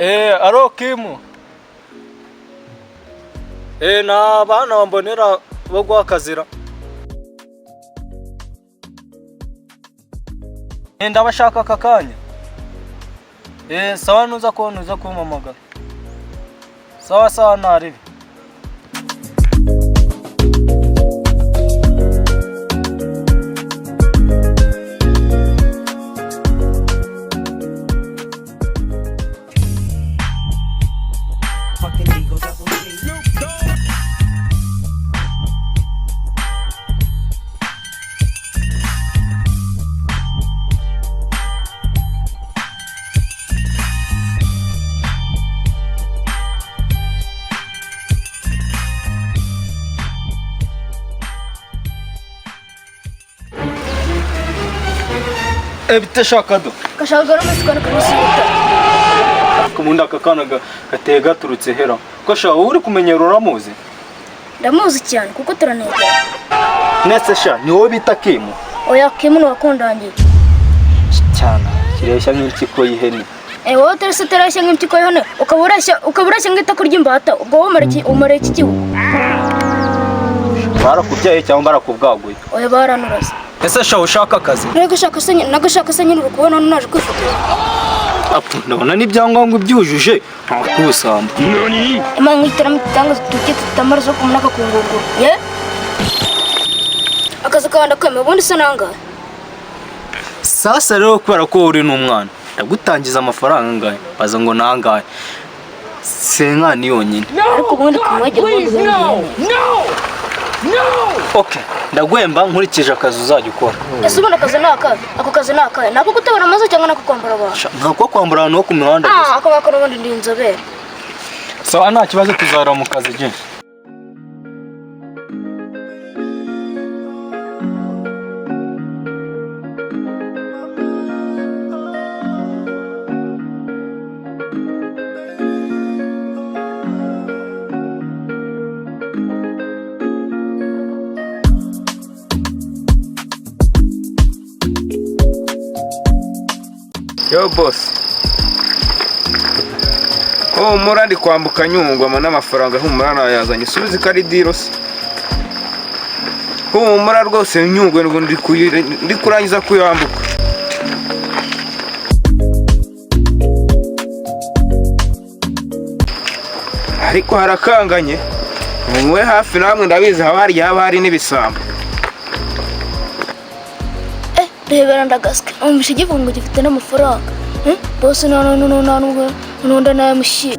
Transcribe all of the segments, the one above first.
Aro Kimu. Na bana bambonera bo gwakazira. Ndabashaka aka kanya. Sawa nuza ko nuza kumpamagara. Sawa sawa naribi. Fucking Eagle Double G. Bite shaka do. Gashaka n'umusikana kamusibuta. Kumunda aka kana gateye gaturutse hera. Ko sha wowe uri kumenyera uramuzi? Ndamuzi cyane kuko turanegera. Nese sha ni wowe bita Kimu. Oya Kimu ni wakundangiye. Cyana kireshya nk'impyiko y'ihene. Wowe utarese utareshya nk'impyiko y'ihene ukaba ureshya nk'itako ry'imbata ubwo wowe umara iki umara iki gihugu? Barakubyaye cyangwa barakubwaguye? Oya baranuraze. Ese sha ushaka akazi? Nagashaka se nyine uri kubona hano naje kwifotoza. Apu ndabona n'ibyangombwa byujuje nta kusamba. Imana nk'itaramo igitangaza tuke tutamara zo kumunaka ku ngunguru. Ye? Akazi kawe ndakwemeye ubundi se nangahe? Sasa rero kubera ko uri n'umwana ndagutangiza amafaranga angahe? Baza ngo nangahe? Senkani yonyine. Ariko ubundi kumwegera ubundi ubundi. Okay, ndaguhemba nkurikije akazi uzajya ukora. Ese ubundi akazi ni akahe? Ako kazi ni akahe? Ni ako gutabara amazu cyangwa ni ako kwambara abantu? Sha, nta ko kwambara ahantu ho ku mihanda gusa. Ah, ako ngako n'ubundi ndi inzobere. Sawa nta kibazo tuzahora mu kazi je. Yo boss. Humura ndi kwambuka Nyungwe ama n'amafaranga humura nayazanye subiza ko ari diro se. Humura rwose Nyungwe ngo ndi kurangiza kuyambuka. Ariko harakanganye. Mwe hafi namwe ndabizi haba hari haba hari n'ibisambo. Rebera ndagaswe. Umvishe igivuga ngo gifite n'amafaranga. Bose nta nubwo nunda nayamushyira.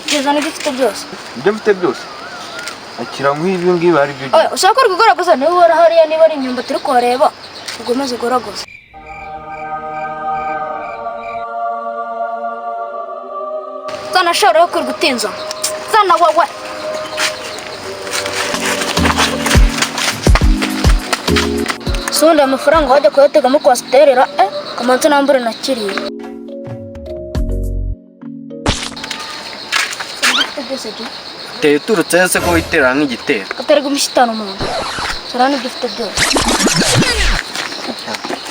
Kugeza n'ibyo ufite byose. Ibyo mfite byose. Akira nk'ibi ngibi ari byo. Oya, ushaka ko ugoragoza niba ubona hariya niba ari imyumbati uri kuhareba ugomeze ugoragoze. Zana shora yo kwirirwa utinza. Zana wowe. Sundi amafaranga wajya kuyategamo kwasiterera kamanzi nambure nakiriye. Ufite byose je? Teye uturutse se ko witerera nk'igitero. Gaterwa imishyitano mu nda. Sara n'ibyo ufite byose.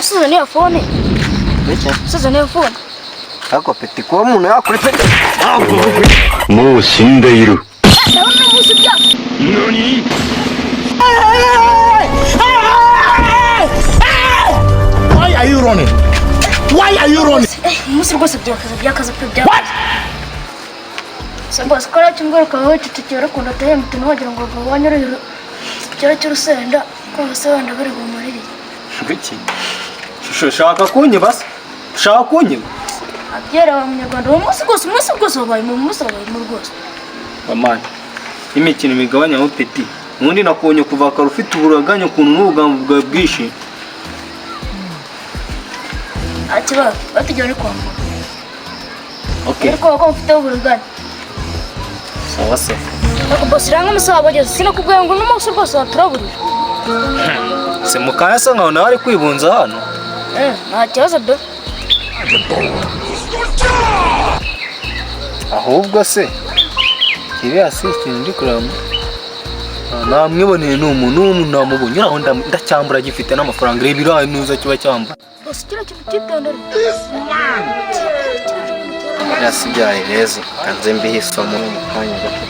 Usize niyo fone. Bike? Usize niyo fone. Ariko peti kuba umuntu yakuretse もう死んでいる。 Ndabona umunsi bya. Why are you running? Why are you running? Umunsi rwose byakaze byakaze pe byakaze. Se bose ko aracyo ngaruka wowe wicecekera ukuntu ateye mutunu wagira ngo wanyure ikiro cy'urusenda kumva se wenda bari bumuririye. Biki? Shusho shaka kunyiba se? Ushaka kunyiba? Abyera wa munyarwanda uwo munsi rwose umunsi rwose wabaye mu munsi wabaye mu rwose. Bamani. Imikino imigabanya aho peti. Ubundi nakonye kuva kare ufite uburaganya ukuntu n'ubugambo bwawe bwinshi. Akibazo batujya bari kwambura. Okay. Ariko ko mfite uburiganya. Sawa sawa. Ariko boss ranga amasaha bageze sinakubwiye ngo n'umunsi rwose waturaburira. Se mukanya se nkaho nawe ari kwibunza hano. Nta kibazo do. Ahubwo se kiriya si ikintu ndi kureba. Namwiboneye ni umuntu, n'umuntu namubonye uraho ndacyambura gifite n'amafaranga. Reba iriya ntuza kiba cyambura. Bosi, kiriya kintu cyitondere. Birasi byaye reza kanze mbihe isomo mu kanya gato.